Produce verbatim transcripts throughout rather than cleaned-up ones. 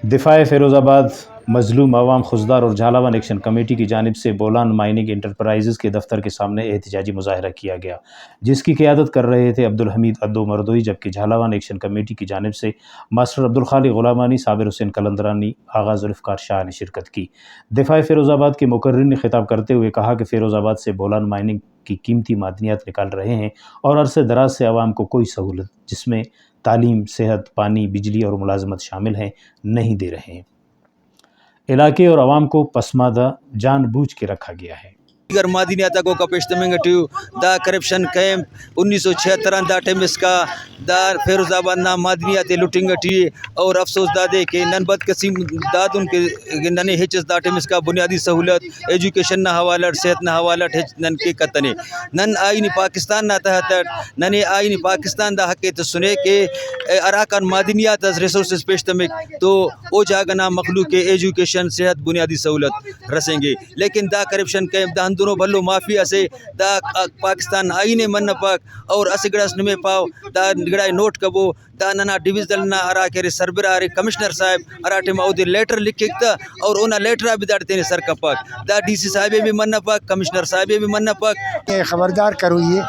دفاع فیروز آباد، مظلوم عوام خضدار اور جھالاوان ایکشن کمیٹی کی جانب سے بولان مائننگ انٹرپرائزز کے دفتر کے سامنے احتجاجی مظاہرہ کیا گیا، جس کی قیادت کر رہے تھے عبدالحمید ادو مردوئی، جبکہ جھالاوان ایکشن کمیٹی کی جانب سے ماسٹر عبدالخالق غلامانی، صابر حسین قلندرانی، آغا ذوالفقار شاہ نے شرکت کی۔ دفاع فیروز آباد کے مقررین نے خطاب کرتے ہوئے کہا کہ فیروز آباد سے بولان مائننگ کی قیمتی معدنیات نکال رہے ہیں اور عرصے دراز سے عوام کو کوئی سہولت، جس میں تعلیم، صحت، پانی، بجلی اور ملازمت شامل ہیں، نہیں دے رہے ہیں۔ علاقے اور عوام کو پسماندہ جان بوجھ کے رکھا گیا ہے۔ دیگر معدنیات آکو کا پیش تمنگ ٹی ءُ۔ دا کرپشن کیمپ انیس سو چھہتر آن دا ٹائم اسکا دا فیروز آباد نا معدنیات ءِ لٹنگ ٹی ءِ۔ اور افسوس دادے کہ نن بدقسمت دادن کہ ننے ہچ اس دا ٹائم اسکا بنیادی سہولت، ایجوکیشن نا حوالہ اٹ، صحت نا حوالہ اٹ ہچ نن کے کتنے۔ نن آئین پاکستان نا تحت اٹ، ننے آئین پاکستان دا حق ءِ تسنے کہ اراکان معدنیات اس، ریسورسز پیش تمک تو او جاگہ نا مخلوق ءِ ایجوکیشن، صحت، بنیادی سہولت رسینگے۔ لیکن دا کرپشن کیمپ دا ہندنو بھلو مافیا سے، دا پاکستان آئین ءِ منپک۔ اور اسہ گڑاس نمے پاو، دا گڑائے نوٹ کبو، دا ننا ڈویژنل نا ہرا کہ ارے سربراہ ارے کمشنر صاحب، ہرا ٹائم اودے لیٹر لکھک تہ اور اونا لیٹر آ بھی داڑے تینے سر کپک۔ دا ڈی سی صاحب ءِ بھی منپک، کمشنر صاحب ءِ بھی منپک۔ اے خبردار کروئی ءِ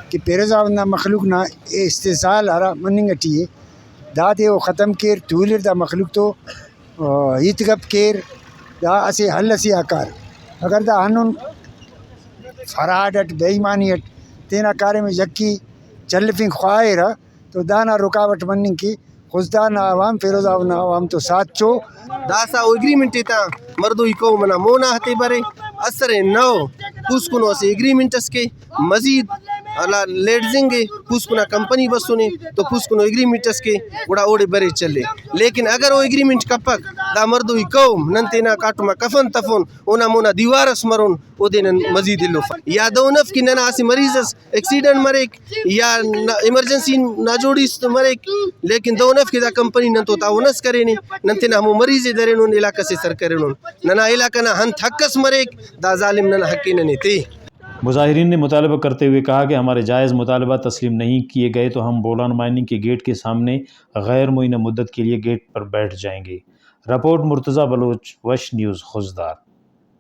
کہ پیروز آباد نا مخلوق نا استحصال ہرا مننگ ٹی ءِ، دادے او ختم کیر، تولر دا مخلوق تو، آ، ہیت گپ کیر، دا اسہ حل اسے آ کار۔ اگر دا ہندن فراڈ اٹ، بے ایمانی اٹ تینا کاریم ءِ یکی چلیفنگ خواہرہ، تو دانا رکاوٹ مننگ کہ خضدار نا عوام، فیروز آباد نا عوام تو ساتھ چو۔ داسہ او ایگریمنٹ ءِ تا مردوئی قوم انا مون آ ہتے برے، اسرے نو، پوسکنو اسہ ایگریمنٹ اس کے، مزید ہرا لیڈزنگ ءِ، پوسکنا کمپنی بسنے تو پوسکنو ایگریمنٹ اس کے، گڑا اوڑے برے چلے۔ لیکن اگر او ایگریمنٹ کپک، دا مردوئی قوم نن تینا کاٹم آ کفن تفون، اونا مونا دیوار اس مرون، اودے نن مزید الفا۔ یا دہن اف کہ ننا اسہ مریض اس ایکسیڈنٹ مریک یا ن-، ایمرجنسی ناجوڑی اس مریک، لیکن دہن اف کہ دا کمپنی نن تو تعاون اس کرینے، نن تینا ہمو مریض ءِ درینن، علاقہ سے سر کرینن۔ ننا علاقہ نا انت حق اس مریک، دا ظالم ننا حق ءِ ننے تے۔ مظاہرین نے مطالبہ کرتے ہوئے کہا کہ ہمارے جائز مطالبات تسلیم نہیں کیے گئے تو ہم بولان مائننگ کے گیٹ کے سامنے غیر معینہ مدت کے لیے گیٹ پر بیٹھ جائیں گے۔ رپورٹ مرتضی بلوچ، وش نیوز، خضدار۔